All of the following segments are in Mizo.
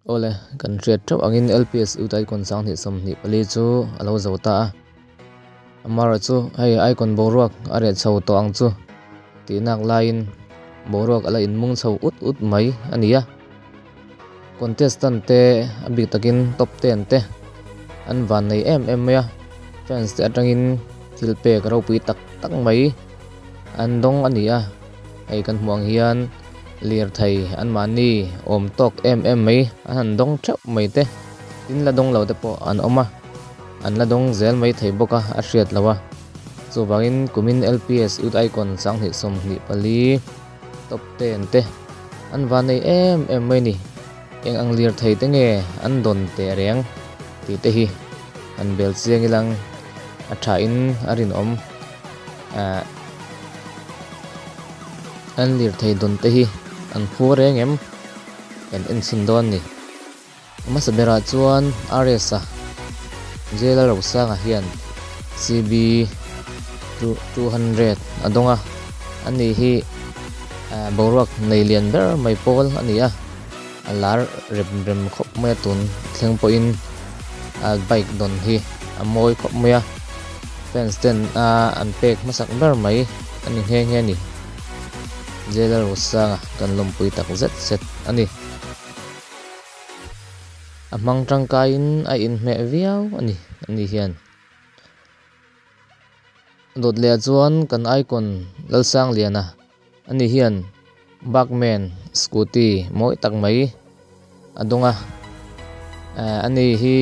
Awle, kan hriat theuh angin LPS Youth Icon 2024 chu a lo zo ta a. Amaherawh chu hei Icon boruak a reh chho tawh ang chu tih nak laiin boruak a la inmung chho ut ut mai a ni a. Contestant te a bik takin top ten te an van nei em em mai a, fans te atangin thil pek ropui tak tak mai an dawng a ni a. Hei kan hmuh ang hian lirthei anmahni awm tawk em em mai an han dawng theuh mai te, tin la dawng lo te pawh an awm a, an la dawng zel mai thei bawk a, a hriat loh a. Chuvangin kumin LPS Youth Icon 2024 top ten te an van nei em em mai ni. Eng ang lirthei te nge an dawn teh reng tih te hi han bel chiang ilang a thain a rinawm. Ahh an lirthei dawn te hi an phu reng em? Kan en chhin dawn ni. A hmasa berah chuan RS a Jail a Rosanga hian CB 200 a dawng a, ani hi boruak nei lian ber mai pawl a ni a, a lar rem rem khawp mai a tun thleng pawhin a bike dawn hi a mawi khawp mai a, fans ten a an pek hmasak ber mai a ni nghe nghe a ni. Jail a Rosanga kan lawmpui tak zet zet a ni. A hmang tangkaiin a inhmeh viau a ni ani hian. Dawt leh ah chuan kan icon Lalsangliana ani hian Bagman scooty mawi tak mai a dawng a, ani hi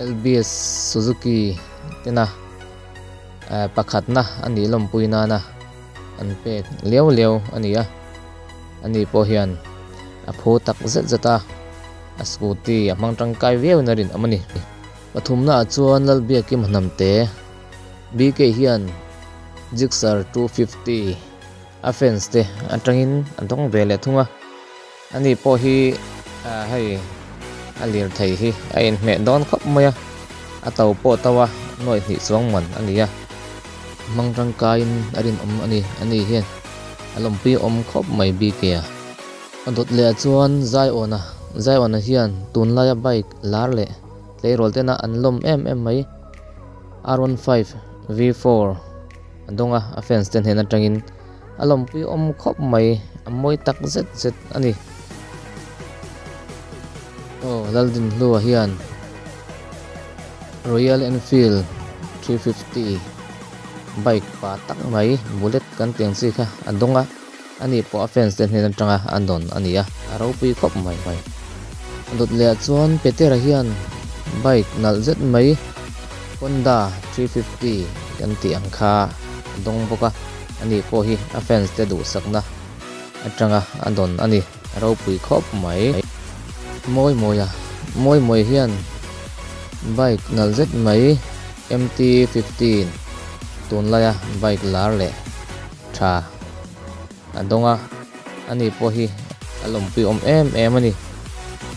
LBS Suzuki tena pakhatna a nih lawmpui nana an pek liau liau a ni a. Ani pawh hian a phu tak zet zet a, a scooty a hmang tangkai viau in a rinawm a ni. Pathumna ah chuan Lalbiakim Hnamte, BK hian Gixxer 250 a fans te atangin a dawng ve leh thung a, ani pawh hi hei a lirthei hi a inhmeh dawn khawp mai a, a to pawh to a nuaih hnih chuang man a ni a, hmang tangkaiin a rinawm a ni, ani hian. A lawmpui awm khawp mai bik e a. A dawt leh ah chuan Zaiawna, Zaiawna hian tunlaia bike lar leh tleirawl tena an lawm em em mai R15 V4 a dawng a, a fans te hnen atangin a lawmpui awm khawp mai, a mawi tak zet zet a ni. Aw Laldinhlua hian Royal Enfield 350 bike pa tak mai bullet kan tih ang chi kha a dawng a, ani pawh a fans te hnen atanga a dawn a ni a, a ropui khawp mai mai. A dawt leh ah chuan Petera hian bike nalh zet mai Honda 350 kan tih ang kha a dawng bawk a, ani pawh hi a fans te duhsakna atanga a dawn a ni, a ropui khawp mai. Mawi mawi a, mawi mawi hian bike nalh zet mai MT 15 tunlaia bike lar leh tha a dawng a, ani pawh hi a lawmpui awm em em a ni.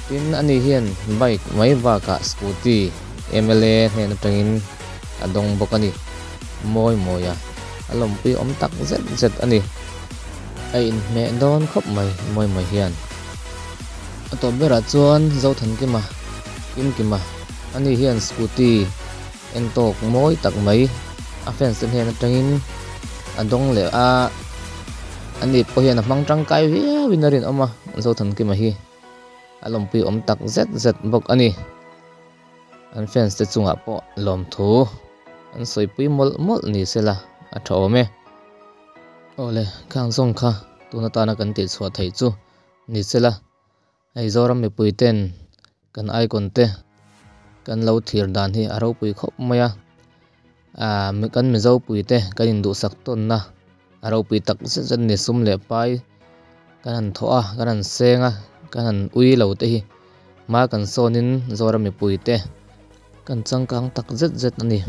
Tin, ani hian bike mai bakah scooty mla hnen atangin a dawng bawk a ni. Mawi mawi a, a lawmpui awm tak zet zet a ni. A inhmeh dawn khawp mai mawi mawi hian. A tawp berah chuan Zothankima, Kimkima, ani hian scooty en tawk mawi tak mai a fans te hnen atangin a dawng leh a, ani pawh hian a hmang tangkai viau in a rinawm a, Zothankima hi a lawmpui awm tak zet zet bawk a ni. An fans te chungah pawh lawmthu an sawipui mawlh mawlh ni sela a tha awm e. Awle, khang zawng kha tun atana kan tihchhuah theih chu ni sela, hei Zoram mipui ten kan icon te kan lo thlir dan hi a ropui khawp mai a, aah kan Mizo pui te kan induhsak tawnna a ropui tak zet zet a ni, sum leh pai kan han thawh a, kan han seng a, kan han ui lo te hi hma kan sawnin Zoram mipui te kan changkang tak zet zet a ni.